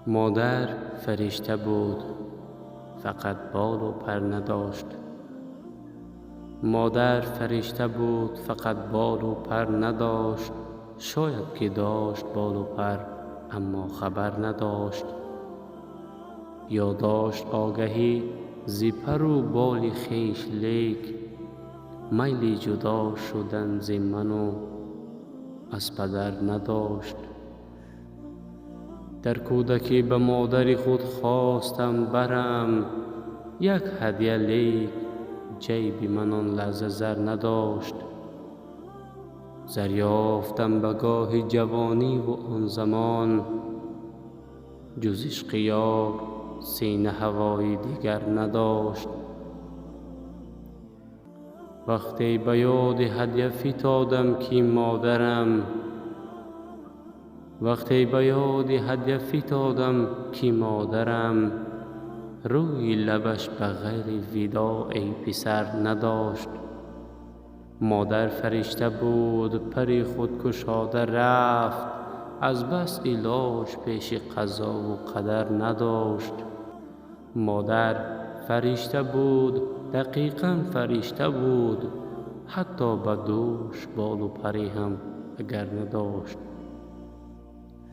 Модар фаришта буд, фақат болу пар надошт. Модар фаришта буд, фақат болу пар надошт. Шояд ки дошт болу пар, аммо хабар надошт. Ё дошт огаҳӣ зи пару боли хеш, лек майли ҷудо шудан зи ману аз падар надошт. Дар кӯдакӣ ба модари худ хостам барам як ҳадя, лек ҷайби ман он лаҳза зар надошт. Зар ёфтам ба гоҳи ҷавониву он замон, ҷуз ишқи ёр сина ҳавои дигар надошт. Вақте ба ёди ҳадя фитодам, ки модарам, вақте ба ёди ҳадя фитодам, ки модарам рӯи лабаш ба ғайри видоъ, эй писар, надошт. Модар фаришта буд, пари худ кушода рафт, аз бас илоҷ пеши қазову қадар надошт. Модар фаришта буд, дақиқан фаришта буд, ҳатто ба дӯш болу паре ҳам агар надошт.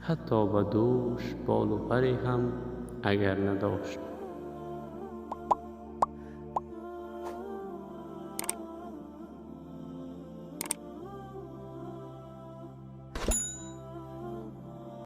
Ҳатто ба дӯш болу паре ҳам агар надошт.